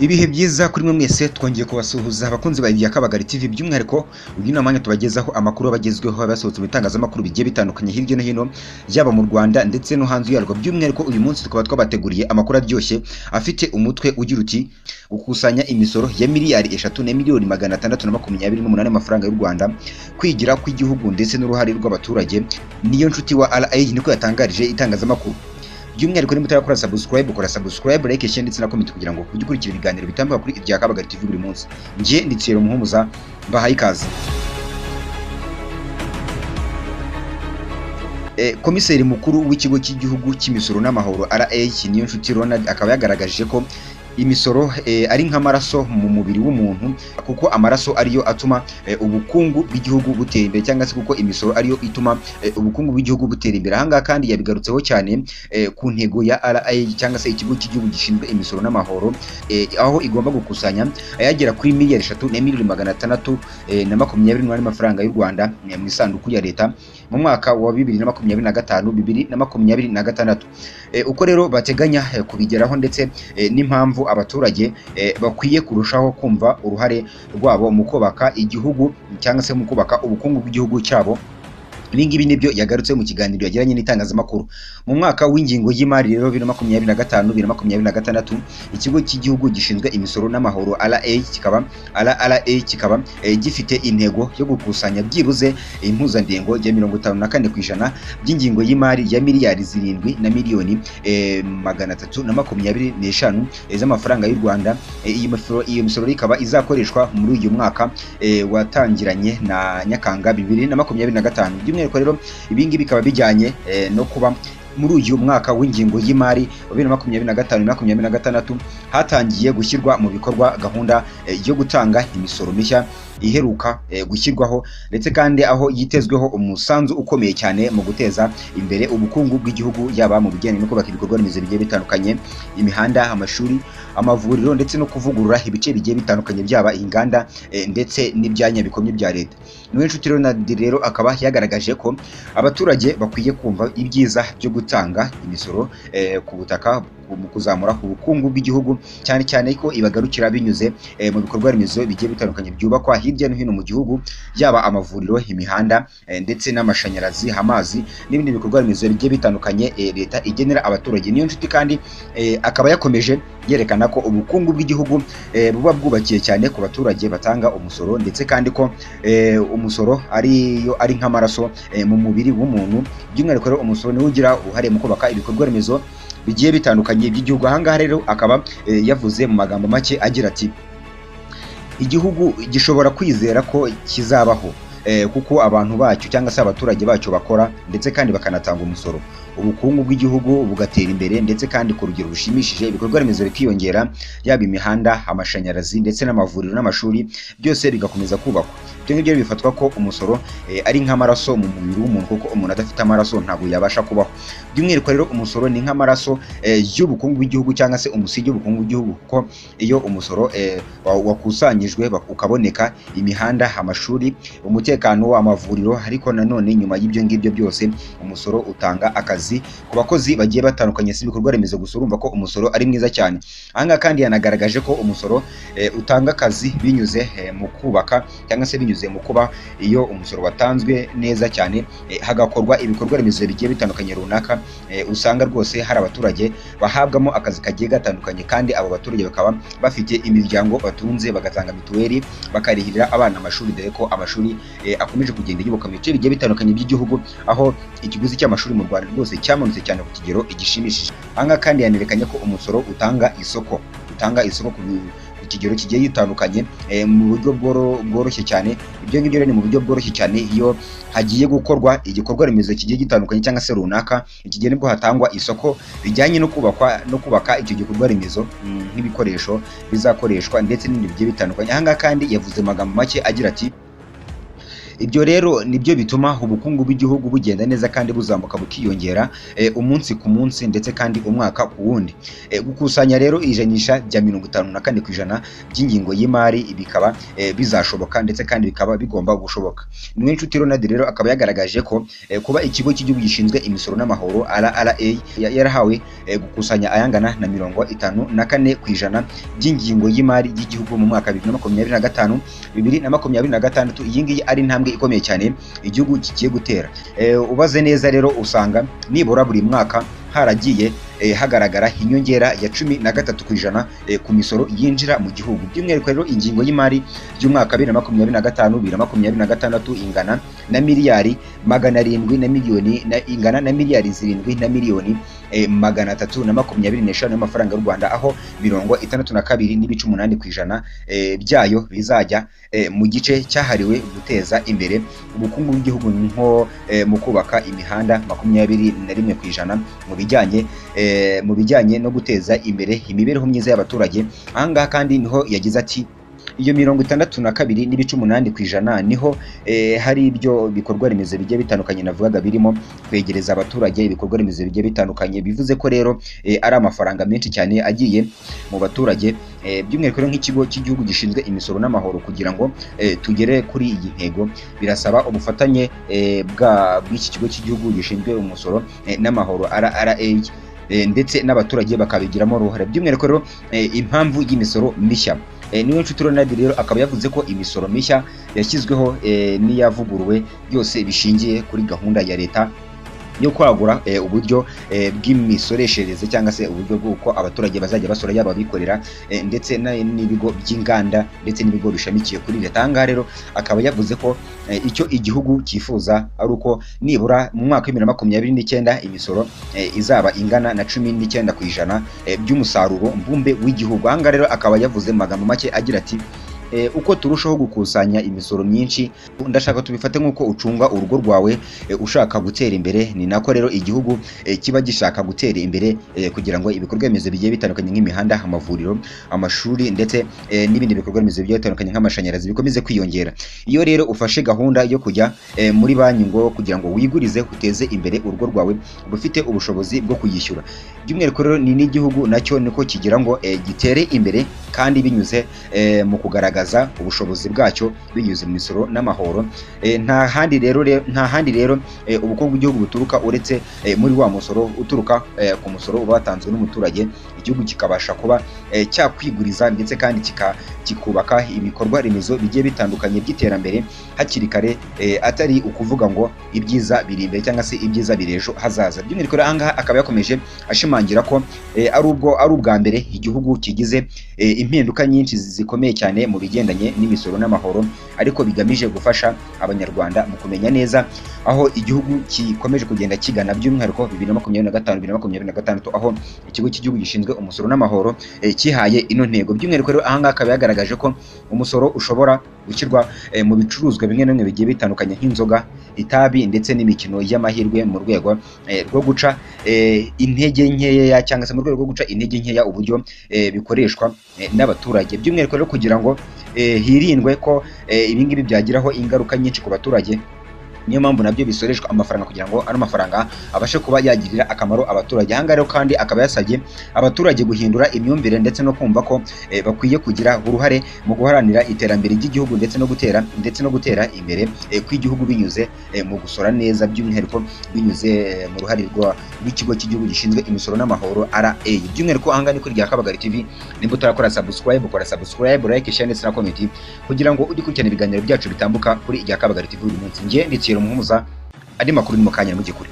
Ibihe byiza kuri mwe mwese, twongeye kubasuhuza abakunzi ba Ibya Kabagari TV. By'umwihariko uyu ni umwanya tubagezaho amakuru abagezweho abasohotse mu bitangazamakuru bigiye bitandukanye hirya no hino, yaba mu Rwanda ndetse no hanze yarwo. By'umwihariko uyu munsi tukaba twabateguriye amakuru aryoshye afite umutwe ugira uti: gukusanya imisoro ya 3,628,000,000 y'amafaranga y'u Rwanda, kwigira kw'igihugu ndetse n'uruhare rw'abaturage. Niyo nshuti wa RA niko yatangarije itangazamakuru. By'umwihariko niba utarakora subscribe, ukora subscribe, like, share ndetse na comment kugira ngo ujye ukurikira ibiganiro bitambuka kuri Ibya Kabagari TV buri munsi. Njye ndi Thierry Muhumuza, mbahaye ikaze. Komiseri mukuru w'ikigo cy'igihugu cy'imisoro n'amahoro RA, Niyonshuti Ronald, akaba yagaragaje ko imisoro ari nk'amaraso mu mubiri w'umuntu, kuko amaraso ariyo atuma ubukungu bw'igihugu butera imbere, cyangwa se kuko imisoro ariyo ituma ubukungu bw'igihugu butera imbere. Ahangaha kandi yabigarutseho cyane ku ntego ya RA cyangwa se ikigo cy'igihugu gishinzwe imisoro n'amahoro, aho igomba gukusanya ayagera kuri 3,628,000,000 y'amafaranga y'u Rwanda mu isanduku ya leta mu mwaka wa 2025 2026. Uko rero bateganya kubigeraho ndetse n'impamvu abaturage bakwiye kurushaho kumva uruhare rwabo mu kubaka igihugu cyangwa se mu kubaka ubukungu bw'igihugu cyabo. Ibi ngibi nibyo yagarutse mu kiganiro yagiranye n'itangazamakuru. Mu mwaka w'ingingo y'imari rero 2025 2026, ikigo cy'igihugu gishinzwe imisoro n'amahoro RA kikaba RRA kikaba gifite intego yo gukusanya byibuze impuzandengo ya 54% by'ingingo y'imari ya 7,325,000,000 z'amafaranga y'u Rwanda. Iyo misoro ikaba izakoreshwa muri uyu mwaka watangiranye na Nyakanga 2025. By'umwihariko rero ibi ngibi bikaba bijyanye no kuba muri uyu mwaka w'ingingo y'imari wa 2025 2026 hatangiye gushyirwa mu bikorwa gahunda yo gutanga imisoro mishya iheruka gushyirwaho, ndetse kandi aho yitezweho umusanzu ukomeye cyane mu guteza imbere ubukungu bw'igihugu, yaba mu bijyanye no kubaka ibikorwa remezo bigiye bitandukanye, imihanda, amashuri, amavuriro ndetse no kuvugurura ibice bigiye bitandukanye, byaba inganda ndetse n'ibyanya bikomye bya leta. Niyonshuti Ronald rero akaba yagaragaje ko abaturage bakwiye kumva ibyiza byo gutanga imisoro ku butaka mu kuzamura ubukungu bw'igihugu, cyane cyane ko ibagarukira binyuze mu bikorwa remezo bigiye bitandukanye byubakwa hirya no hino mu gihugu, yaba amavuriro, imihanda ndetse n'amashanyarazi, amazi n'ibindi bikorwa remezo bigiye bitandukanye leta igenera abaturage. Niyonshuti kandi akaba yakomeje yerekana ko ubukungu bw'igihugu buba bwubakiye cyane ku baturage batanga umusoro, ndetse kandi ko umusoro ariyo ari nk'amaraso mu mubiri w'umuntu. By'umwihariko rero umusoro niwo ugira uruhare mu kubaka ibikorwa remezo bigiye bitandukanye by'igihugu. Ahangaha rero akaba yavuze mu magambo make agira ati: igihugu gishobora kwizera ko kizabaho kuko abantu bacyo cyangwa se abaturage bacyo bakora ndetse kandi bakanatanga umusoro, ubukungu bw'igihugu bugatera imbere ndetse kandi ku rugero rushimishije, ibikorwa remezo bikiyongera, yaba imihanda, amashanyarazi ndetse n'amavuriro n'amashuri, byose bigakomeza kubakwa. Ibyo ngibyo bifatwa ko umusoro ari nk'amaraso mu mubiri w'umuntu, kuko umuntu adafite amaraso ntabwo yabasha kubaho. By'umwihariko rero umusoro ni nk'amaraso y'ubukungu bw'igihugu cyangwa se umusingi w'ubukungu bw'igihugu, kuko iyo umusoro wakusanyijwe ukaboneka, imihanda, amashuri, umutekano, amavuriro, ariko nanone nyuma y'ibyo ngibyo byose umusoro utanga akazi ku bakozi bagiye batandukanye, si ibikorwa remezo gusa. Urumva ko umusoro ari mwiza cyane. Ahangaha kandi yanagaragaje ko umusoro utanga akazi binyuze mu kubaka cyangwa se binyuze mu kuba iyo umusoro watanzwe neza cyane, hagakorwa ibikorwa remezo bigiye bitandukanye runaka, usanga rwose hari abaturage bahabwamo akazi kagiye gatandukanye, kandi abo baturage bakaba bafite imiryango batunze, bagatanga mituweli, bakarihirira abana amashuri, dore ko amashuri akomeje kugenda yubakwa mu bice bigiye bitandukanye by'igihugu, aho ikiguzi cy'amashuri mu Rwanda rwose cyamanutse cyane ku kigero gishimishije. Ahangaha kandi yanerekanye ko umusoro utanga isoko, ku kigero kigiye gitandukanye mu buryo bworoshye cyane. Ibyo ngibyo rero ni mu buryo bworoshye cyane iyo hagiye gukorwa igikorwa remezo kigiye gitandukanye cyangwa se runaka, iki gihe nibwo hatangwa isoko bijyanye no kubakwa no kubaka icyo gikorwa remezo, nk'ibikoresho bizakoreshwa ndetse n'ibindi bigiye bitandukanye. Ahangaha kandi yavuze amagambo make agira ati: Ibyo rero nibyo bituma ubukungu bw'igihugu bugenda neza kandi buzamuka bukiyongera umunsi ku munsi ndetse kandi umwaka ku wundi. Gukusanya rero ijanisha rya 54% by'ingingo y'imari bikaba bizashoboka ndetse kandi bikaba bigomba gushoboka. Niwenshuti Ronald rero akaba yagaragaje ko kuba ikigo cy'igihugu gishinzwe imisoro n'amahoro RRA yarahawe gukusanya ayangana na 54% by'ingingo y'imari y'igihugu mu mwaka 2025 2026, iyi ngiyi ari intambwe ikomeye cyane igihugu kigiye gutera. Ubaze neza rero usanga nibura buri mwaka haragiye hagaragara inyongera ya 13% ku misoro yinjira mu gihugu. By'umwihariko rero ingingo y'imari y'umwaka 2025 2026 ingana na miliyari 700 na miliyoni ingana na miliyari 7 na miliyoni 325 y'amafaranga y'u Rwanda, aho 62.8% byayo bizajya mu gice cyahariwe guteza imbere ubukungu bw'igihugu nko mu kubaka imihanda, 21% mu bijyanye no guteza imbere imibereho myiza y'abaturage. Aha ngaha kandi niho yagize ati iyo 62.8% niho hari ibyo bikorwa remezo bigiye bitandukanye navugaga birimo kwegereza abaturage ibikorwa remezo bigiye bitandukanye. Bivuze ko rero ari amafaranga menshi cyane agiye mu baturage, by'umwihariko rero nk'ikigo cy'igihugu gishinzwe imisoro n'amahoro kugira ngo tugere kuri iyi ntego birasaba ubufatanye bw'iki kigo cy'igihugu gishinzwe umusoro n'amahoro RRA ndetse n'abaturage bakabigiramo uruhare. By'umwihariko rero impamvu y'imisoro mishya, Niwenshuti Ronald rero akaba yavuze ko imisoro mishya yashyizweho n'iyavuguruwe byose bishingiye kuri gahunda ya leta yo kwagura uburyo bw'imisoreshereze cyangwa se uburyo bw'uko abaturage bazajya basora, yaba abikorera ndetse n'ibigo by'inganda ndetse n'ibigo bishamikiye kuri leta. Aha ngaha rero akaba yavuze ko icyo igihugu cyifuza ari uko nibura mu mwaka wa 2029 imisoro izaba ingana na 19% by'umusaruro mbumbe w'igihugu. Aha ngaha rero akaba yavuze mu magambo make agira ati uko turushaho gukusanya imisoro myinshi, ndashaka tubifate nk'uko ucunga urugo rwawe ushaka gutera imbere, ni nako rero igihugu kiba gishaka gutera imbere kugira ngo ibikorwa remezo bigiye bitandukanye nk'imihanda, amavuriro, amashuri ndetse n'ibindi bikorwa remezo bigiye bitandukanye nk'amashanyarazi bikomeze kwiyongera. Iyo rero ufashe gahunda yo kujya muri banki ngo kugira ngo wigurize uteze imbere urugo rwawe, uba ufite ubushobozi bwo kuyishyura. By'umwihariko rero ni n'igihugu nacyo niko kigira ngo gitere imbere kandi binyuze mu kugaragaza ubushobozi bwacyo binyuze mu misoro n'amahoro. Nta handi rero ubukungu bw'igihugu buturuka uretse muri wa musoro uturuka ku musoro uba watanzwe n'umuturage, igihugu kikabasha kuba cyakwiguriza ndetse kandi kikubaka ibikorwa remezo bigiye bitandukanye by'iterambere hakiri kare, atari ukuvuga ngo ibyiza biri imbere cyangwa se ibyiza biri ejo hazaza. By'umwihariko aha ngaha akaba yakomeje ashimangira ko ari ubwa mbere igihugu kigize impinduka nyinshi zikomeye cyane mu bigendanye n'imisoro n'amahoro, ariko bigamije gufasha abanyarwanda mu kumenya neza aho igihugu gikomeje kugenda kigana, by'umwihariko 2025 2026 aho ikigo cy'igihugu gishinzwe umusoro n'amahoro kihaye ino ntego. By'umwihariko rero aha ngaha akaba yagaragaje ko umusoro ushobora gushyirwa mu bicuruzwa bimwe na bimwe bigiye bitandukanye nk'inzoga, itabi ndetse n'imikino y'amahirwe mu rwego rwo guca intege nkeya cyangwa se mu rwego rwo guca intege nkeya uburyo bikoreshwa n'abaturage. By'umwihariko rero kugira ngo hirindwe ko ibingibi byagiraho ingaruka nyinshi ku baturage, niyo mpamvu nabyo bisoreshwa amafaranga kugira ngo ano mafaranga abashe kuba yagirira akamaro abaturage. Aha ngaha rero kandi akaba yasabye abaturage guhindura imyumvire ndetse no kumva ko bakwiye kugira uruhare mu guharanira iterambere ry'igihugu ndetse no gutera imbere kw'igihugu binyuze mu gusora neza, by'umwihariko binyuze mu ruhare rw'ikigo cy'igihugu gishinzwe imisoro n'amahoro RRA. By'umwihariko aha ngaha ni kuri Ryakabagari TV, nimba utarakora subscribe, ukora subscribe, like, share ndetse na comment kugira ngo ujye ukurikirana ibiganiro byacu bitambuka kuri Ryakabagari TV buri munsi. Njye ndetse Muhumuza, andi makuru ni mu kanya mugikure.